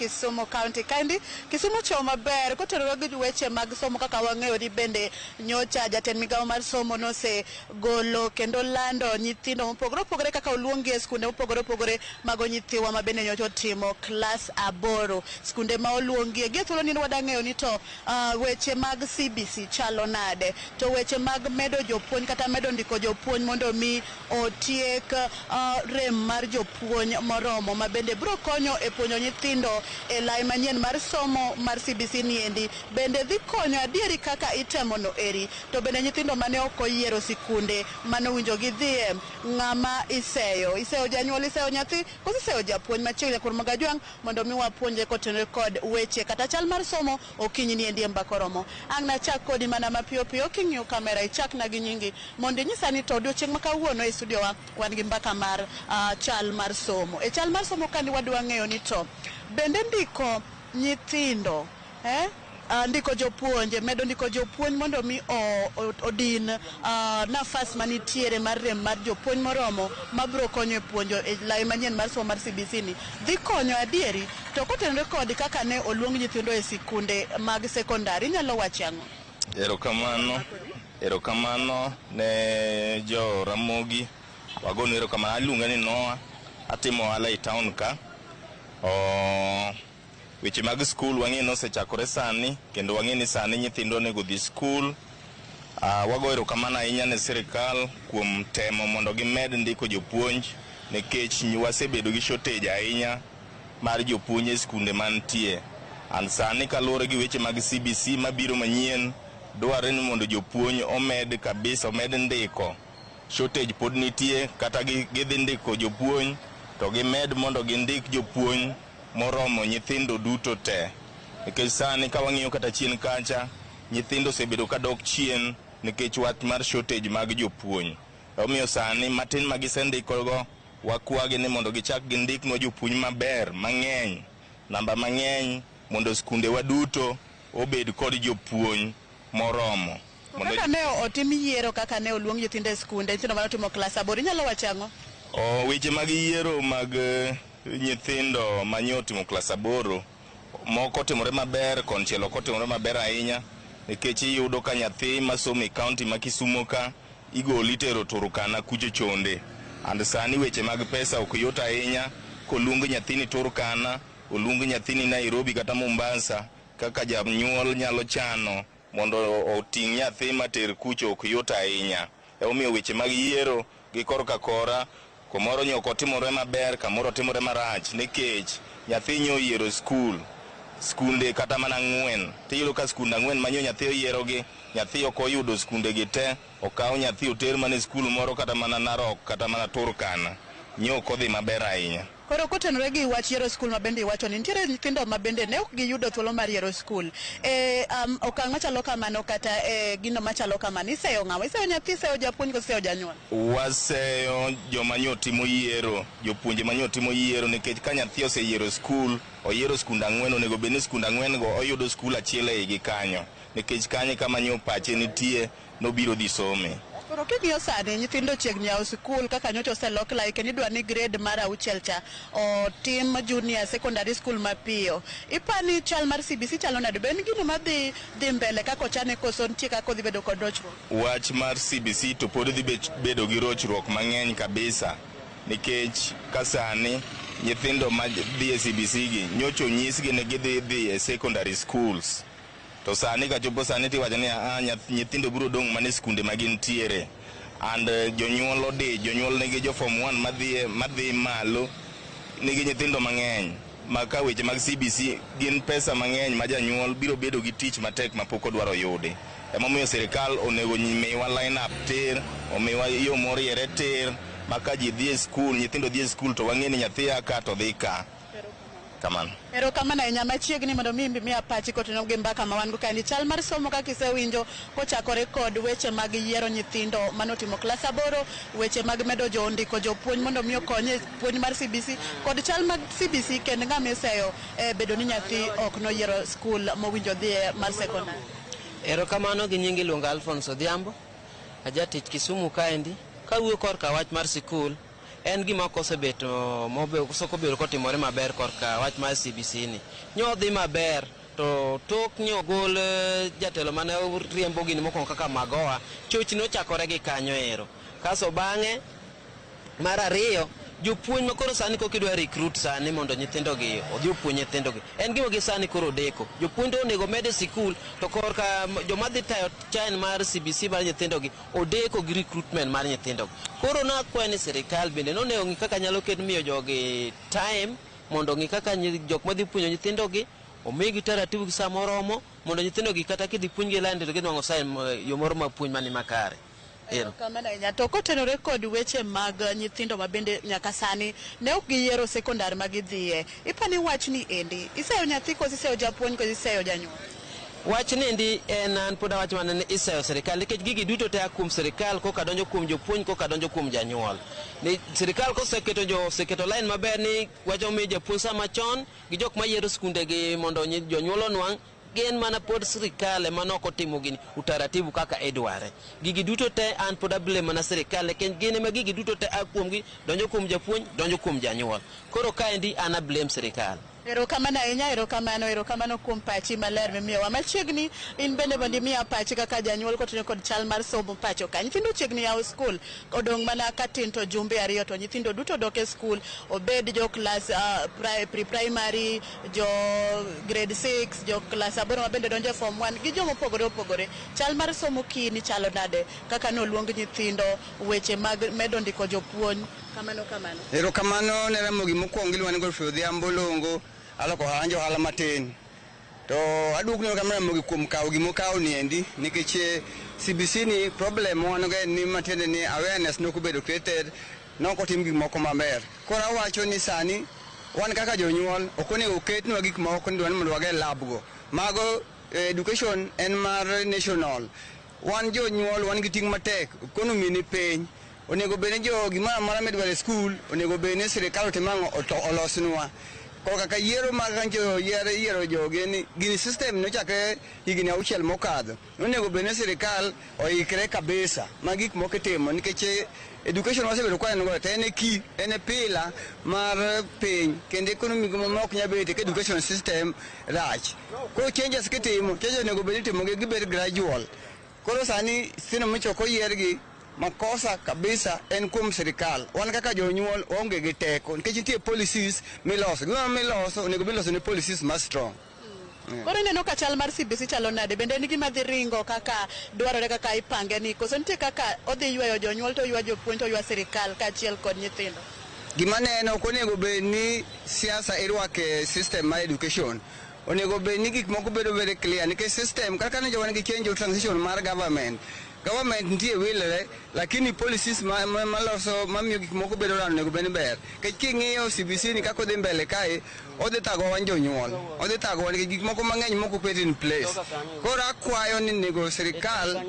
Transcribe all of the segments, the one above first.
Kisumu County. Kaendi Kisumu ochomo maber kotenore gi weche mag somo kaka wang'eyo ni bende nyocha jatend migawo mar somo nosegolo kendo lando nyithindo mopogore opogore kaka oluongi e skunde mopogore opogore mago nyithiwa ma bende nyocha otimo klas 8. Skunde ma oluongie gi e thuolo ni wadang'eyo ni to weche mag CBC chalo nade, to weche mag medo jopuonj kata medo ndiko jopuonj mondo mi otiek rem mar jopuonj moromo ma bende biro konyo e puonjo nyithindo e lai manyien mar somo mar CBC niendi bende dhi konyo adieri kaka itemo no eri. To bende nyithindo mane ok oyiero sikunde mane owinjo gidhiye, ng'ama iseyo? Iseyo janyuol, iseyo nyathi, koso iseyo japuonj machiegni kuom Magajwang' mondo mi wapuonjre kotenore kod weche kata chal mar somo okinyi niendi e Mbaka Oromo. Ang' nachak kodi mana mapiyo piyo king'iyo kamera ichakna gi nyingi mondo inyisa ni to odiochieng' ma kawuono e studio wa wan gi mbaka mar chal mar somo. E chal mar somo kani wadwa ng'eyo ni to bende ndiko nyithindo ndiko jopuonje, medo ndiko jopuonj mondo mi odin nafas manitiere mar rem mar jopuonj moromo mabiro konyo e puonjo e lai manyien mar somo mar CBC ni dhi konyo adieri. To kotenore kod kaka ne oluong nyithindo e sikunde mag sekondari, inyalo wacho ang'o? Erokamano, erokamano ne jo Ramogi. Wagonu erokamano. Aluonga ni Noah, atimo ohala e town ka. Weche mag skul wang'e ni osechakore sani, kendo wang'e ni sani nyithindo onego odhi skul. Wago erokamano ahinya ne sirikal kuom temo mondo gimed ndiko jopuonj, nikech wasebedo gi shortage ahinya mar jopuonj e skunde mantie. And sani kaluwore gi weche mag CBC mabiro manyien, dwarre ni mondo jopuonj omed kabisa, omed ndiko. Shortage pod nitie, kata gidhi ndiko jopuonj, to gimed mondo gindik jopuonj moromo nyithindo duto te. Nikech sani ka wang'iyo kata chien kacha, nyithindo osebedo ka dok chien nikech wach mar shortage mag jopuonj. Omiyo sani matin ma gisendikogo, wakwagi ni mondo gichak gindiknwa jopuonj maber mang'eny, namba mang'eny, mondo skundewa duto obed kod jopuonj moromo. Mondo kaka ne otim yiero, kaka ne oluong nyithindo e skunde, nyithindo mane otimo klas 8, inyalo wacho ang'o? Weche mag yiero mag nyithindo manye otimo klas 8, moko otimore maber, konchiel ok otimore maber ahinya, nikech iyudo ka nyathi masomo e kaunti ma Kisumo ka igolo itero Turkana kucho chonde. And sani weche mag pesa ok yot ahinya, koluong nyathini Turkana, oluong nyathini Nairobi kata Mombasa, kaka janyuol nyalo chano mondo oting' nyathi mater kucho ok yot ahinya. Emomiyo weche mag yiero gi korka kora, kumoro nyo ok otimore maber, kamoro otimore marach, nikech nyathi nyo oyiero skul, skunde kata mana 4. Tiyudo ka skunde 4 manyo nyathi oyierogi, nyathi ok oyudo skunde gi te, okaw nyathi oter mana e skul moro kata mana Narok kata mana Turkana. Nyo ok odhi maber ahinya. Koro kotenore gi wach yiero skul ma bende iwacho ni nitiere nyithindo ma bende ne ok giyudo thuolo mar yiero skul. E okang' machalo kamano kata e gino machalo kamano, iseyo ng'awa? Iseyo nyathi, iseyo japuonj koso iseyo janyuol? Waseyo joma nyo timo yiero, jopuonje ma nyo timo yiero, nikech ka nyathi oseyiero skul, oyiero skunde 4, onego bed ni skunde 4 go oyudo skul achiel e igi kanyo, nikech kanyo kama nyo pache nitie nobiro dhi some. Koro king'iyo sani nyithindo chiegni yawo sikul kaka nyocha oselok lai kendo idwa ni grade mar 6 cha otim junior secondary school mapiyo. Ipani chal mar CBC chalo nade? Be en gino madhi dhi mbele kaka ochane koso nitie kaka odhi bedo kod rochruok? Wach mar CBC to pod dhi bedo gi rochruok mang'eny kabisa, nikech ka sani nyithindo ma dhi e CBC gi nyocha onyisgi ni gidhi dhi e secondary schools. To sani kachopo sani tiwacho ni nyithindo biro dong' mana e skunde ma gintiere. And jonyuol odich, jonyuol nigi jo form 1 madhi malo, nigi nyithindo mang'eny. Ma ka weche mag CBC gin pesa mang'eny ma janyuol biro bedo gi tich matek ma pok odwaro yudi. Emomiyo sirikal onego miwa line up tir, omiwa yo moriere tir, ma ka ji dhi e skul, nyithindo dhi e skul to wang'e ni nyathi a ka to dhi ka. Kamano. Erokamano ahinya. Machiegni mondo mi miya pachi kotenore gi mbaka ma wan go kaendi. Chal mar somo kaka isewinjo kochakore kod weche mag yiero nyithindo manotimo klas 8, weche mag medo jo ndiko jopuonj mondo mi okony e puonj mar CBC, kod chal mag CBC kendo ng'ama iseyo e bedo ni nyathi ok noyiero skul mowinjo dhiye mar sekondar. Erokamano gi nying iluongo Alphonse Odhiambo, ajatich Kisumu kaendi. Kawuoyo korka wach mar sikul, En gima ok osebet osebedo kotimore maber korka wach mar CBC ni. Nyodhi maber to tok nyogol jatelo mane riembo gini mokwongo kaka Magoha, chochni nochakore gi kanyo ero. Kaso bang'e mar ariyo, jopuonj ma koro sani koka idwa recruit sani mondo nyithindo gi odhi opuonj nyithindo gi. En gima gi sani koro deko. Jopuonj to onego med e sikul to korka joma dhi tayo chain mar CBC mar nyithindo gi odeko gi recruitment mar nyithindo gi. Koro nakwayo ni sirikal bende nonego ng'i kaka nyalo ket miyo jogi time mondo ong'i kaka jok madhi puonjo nyithindo gi omigi taratibu gi saa moromo mondo nyithindo gi kata kidhi puonjgi e line to gidwang'o sign yo moro mar puonj mani makare. Ero. Erokamano ahinya. To kotenore kod weche mag nyithindo ma bende nyaka sani ne ok giyiero sekondar ma gidhiye. Ipani wachni endi, iseyo nyathi koso iseyo japuonj koso iseyo janyuol? Wach niendi en an pod awacho mana ni iseyo sirikal nikech gigi duto te a kuom sirikal koka donjo kuom jopuonj koka donjo kuom janyuol. Ni sirikal koseketo jo oseketo line maber ni wacho mi japuonj sama chon gi jok mayiero skunde gi mondo jonyuol onwang' gin mana pod sirikal ema nok otimo gini utaratibu kaka idware. Gigi duto te an pod ablame mana sirikal nikech gin ema gigi duto te a kuomgi donjo kuom japuonj donjo kuom janyuol. Koro kaendi an a blame sirikal. Erokamano ahinya, erokamano, erokamano kuom pachi maler mimiyowa. Machiegni in bende mondo imiya pachi kaka janyuol kotenore kod chal mar somo pacho ka. Nyithindo chiegni yawo skul, odong' mana katin to jumbe ariyo to nyithindo duto dok e skul, obed jo klas pre-primary, jo grade 6, jo klas 8 mabende donjo e form 1 gi joma opogore opogore. Chal mar somo kini chalo nade kaka noluong nyithindo, weche mag medo ndiko jopuonj, kamano kamano. Erokamano ne Ramogi mokwongo iluonga ni Godfrey Odhiambo Longo, aloko ohala an ja ohala matin. To aduokni erokamano Ramogi kuom kawo gimokawo ni endi nikech CBC ni problem wan go en ni matiende ni awareness nok obedo created, nok otim gik moko maber. Koro awacho ni sani wan kaka jonyuol ok onego oketnwa gik moko ni dwani mondo wager lab go. Mago education en mar national. Wan jonyuol wan gi ting' matek, economy ni piny. Onego bed ni jo gimoro amora midwaro e skul onego bed ni sirikal otim ang'o olosnwa. Koro kaka yiero mar kaka yiero jogi ni gini system nochakre higni 6 mokadho. Onego bed ni sirikal oikre kabisa ma gik moko itimo nikech education wasebedo ka waneno go to en e key, en e pillar mar piny kendo economy ma ok nyal betie ka education system rach. Koro changes kitimo, changes onego bed ni itimo gi gibed gradual. Koro sani nyithindo michoko yiergi makosa kabisa en kuom sirikal. Wan kaka jonyuol waonge gi teko nikech nitie policies miloso. Gimoro miloso onego bed iloso ne policies ma strong. Koro ineno ka chal mar CBC chalo nade? Bende en gima dhi ringo kaka dwarore kaka ipange ni koso nitie kaka odhi ywayo jonyuol to ywa jopuonj to ywa sirikal kaachiel kod nyithindo? Gima neno ok onego bed ni siasa irwake system mar education. Onego bed ni gik moko bedo very clear nikech system kaka ne wan gi change of transition mar government. Government nitie wilre lakini policies maloso mamiyo gik moko bedo run onego bed ni ber. Nikech king'iyo CBC ni kaka odhi mbele kae, odhi thago wan jonyuol. Odhi thago wan nikech gik moko mang'eny mok oket in place. Koro akwayo ni onego sirikal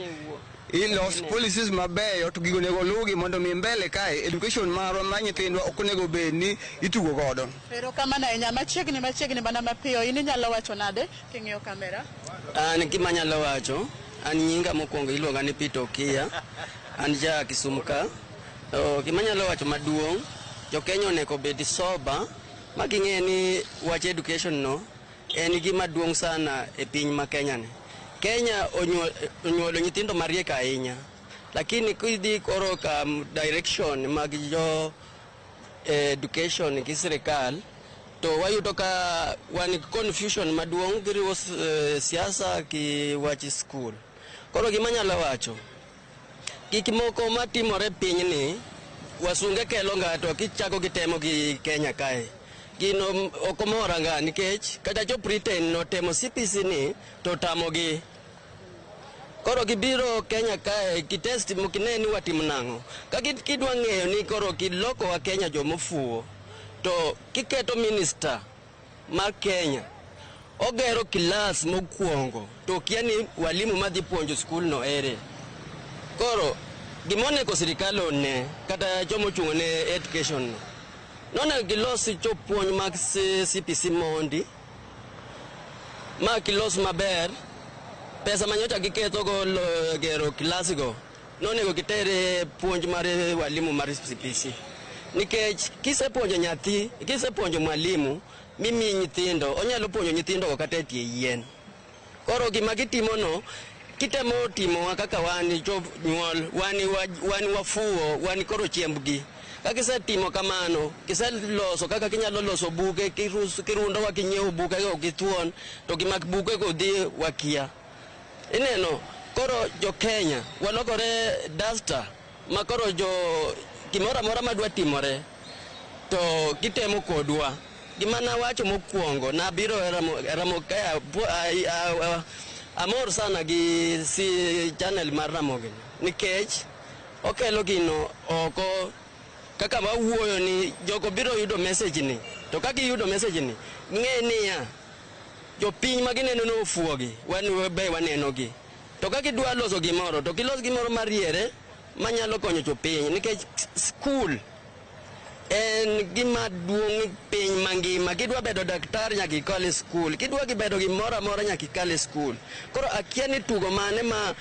ilos policies mabeyo to gigo onego oluwgi mondo mi mbele kae education marwa mar nyithindwa ok onego bed ni itugo godo. Erokamano ahinya. Machiegni machiegni mana mapiyo, in inyalo wacho nade king'iyo kamera? An gima anyalo wacho, an nyinga mokwongo iluonga ni Peter Okiya, an ja Kisumu ka. To gima anyalo wacho maduong', jo Kenya onego obed sober ma ging'e ni wach education no en gima duong' sana e piny ma Kenya ni. Kenya onyuolo nyithindo mariek ahinya, lakini kidhi koro ka direction mag jo education gi sirikal to wayudo ka wan gi confusion maduong' giriwo siasa gi wach skul. Koro gima anyalo wacho, gik moko matimore pinyni wasunge kelo nga to kichako gitemo gi Kenya kae. Gino ok omora nga nikech kata jo Britain notemo CPC ni to otamogi. Koro gibiro Kenya kae gitest gine ni watimo nang'o. Ka kidwa ng'eyo ni koro gilokowa Kenya jomofuwo, to kiketo minister mar Kenya ogero kilas mokwongo to okia ni walimu madhi puonjo skul no ere. Koro gimonego sirikal one kata jomochung' ne education no, nonego gilos jopuonj mag CPC mondi ma gilos maber. Pesa manyocha giketho go gero kilasgo nonego gitere puonj mar walimu mar CPC. Nikech kisepuonjo nyathi, kisepuonjo mwalimu, mimiyi nyithindo, onyalo puonjo nyithindogo kata e tie yien. Koro gima gitimono, kitemo timowa kaka wan jonyuol, wan wafuwo, wan koro chiembgi. Ka kisetimo kamano, kiseloso kaka kinyalo loso buge, kirundowa kinyiewo bugego gi thuon, to gima bugego dhi wakia. Ineno, koro jo Kenya walokore duster ma koro jo gimoro amora madwa timore to gitemo kodwa. Gima nawacho mokwongo, nabiro e Ramo ka amor sana gi si channel mar Ramogi nikech okelo gino oko kaka wawuoyo ni jogo biro yudo message ni to ka giyudo message ni ng'e niya jopiny ma gineno ni ofuogi wan be waneno gi to ka gidwa loso gimoro to gilos gimoro mariere manyalo konyo jopiny nikech skul en gima duong' piny mangima. Kidwa bedo daktari nyaka ikal e skul, kidwa bedo gimoro amora nyaka ikal e skul. Koro akia ni tugo mane ma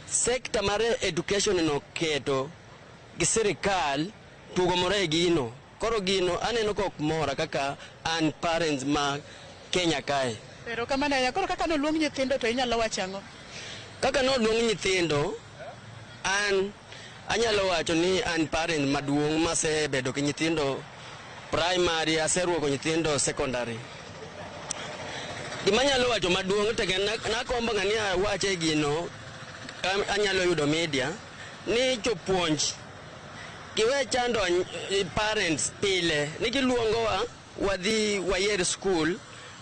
sector mar education no keto gi sirikal tugo moro e gino. Koro gino aneno ka ok mora kaka an parents ma Kenya kae. Erokamano ahinya. Koro kaka noluong nyithindo to inyalo wacho ang'o? Kaka noluong nyithindo, an anyalo wacho ni an parent maduong' masebedo gi nyithindo primary, aseruoko nyithindo secondary. Gima anyalo wacho maduong' to nakombo ga ni awache gino anyalo yudo media ni jopuonj giwe chando parents pile ni giluongowa wadhi wayier skul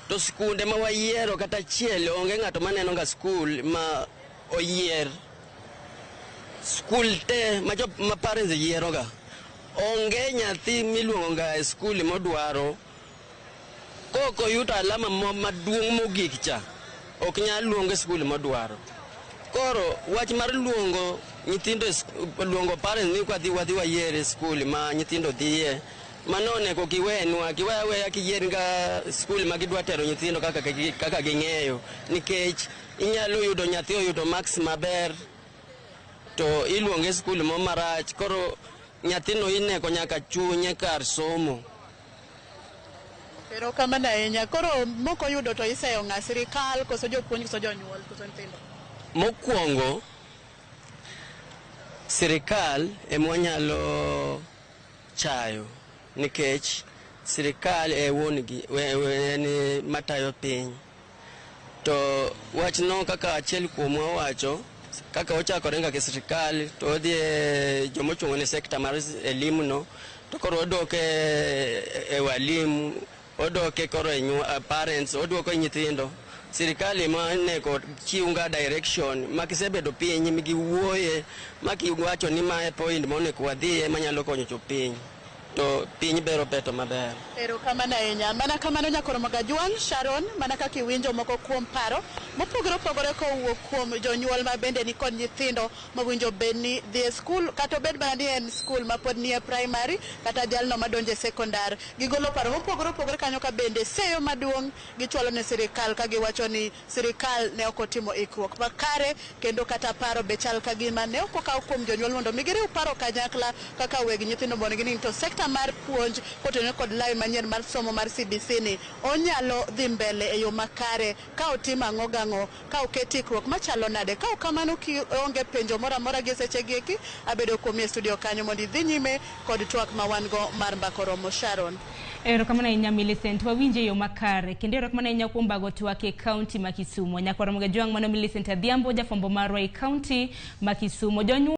to skunde ma wayiero kata achiel onge ng'ato maneno ga skul ma oyier skul te ma, jo, ma parents yiero ga onge nyathi miluongo ga e skul modwaro kok oyudo alama maduong' mogik cha ok nyal luong e skul modwaro. Koro wach mar luongo nyithindo, luongo parents ni kwadhi wadhi wayier e skul ma nyithindo dhiye, mano onego giwenwa, giwe aweya giyier ga skul ma gidwa tero nyithindo kaka ging'eyo nikech inyalo yudo nyathi oyudo marks maber to iluonge e skul mo marach koro nyathino ineko nyaka chunye kar somo. Erokamano ahinya. Koro mok oyudo to iseyo ng'a? Sirikal koso jopuonj koso jonyuol koso nyithindo? Mokwongo, sirikal ema wanyalo chayo nikech sirikal e wuon gi en matayo piny. To wachno kaka achiel kuomwa owacho, kaka ochakore ga gi sirikal to odhi e jomochung' ne sector mar elimu no, to koro odok e walimu, odok koro e parents, oduoko e nyithindo. Sirikal ema onego chiw ga direction ma kisebedo piny migiwuoye ma kiwacho ni mae point monego wadhiye manyalo konyo jopiny to piny bero beto maber. Erokamano ahinya. Mana kamano nyakoro Magajwang', Sharon, mana kaka iwinjo moko kuom paro mopogore opogore kowuok kuom jonyuol ma bende nikod nyithindo mowinjo bed ni dhi e skul kata obed mana ni en skul mapod nie primary kata jalno madonjo e sekondar. Gigolo paro mopogore opogore kanyo ka bende seyo maduong' gichwalo ne sirikal ka giwacho ni sirikal ne ok otimo ikruok makare kendo kata paro be chal ka gima ne ok okaw kuom jonyuol mondo mi giriw paro kanyakla kaka weg nyithindo mondo gining to sekta mar puonj kotenore kod lai manyien mar somo mar CBC ni onyalo dhi mbele e yo makare ka otim ang'o gang'o ka oket ikruok machalo nade ka ok kamano kionge penjo moro amora gi seche gi eki abedo kuomi e studio kanyo mondo idhi nyime kod twak ma wan go mar mbako romo. Sharon. Erokamano ahinya, Millicent, wawinje e yo makare kendo erokamano ahinya kuom bago twak e kaunti ma Kisumo. Nyakwar Ramogi Ajwang', mano Millicent Adhiambo, jafwambo marwa e kaunti ma Kisumo. Jonyuol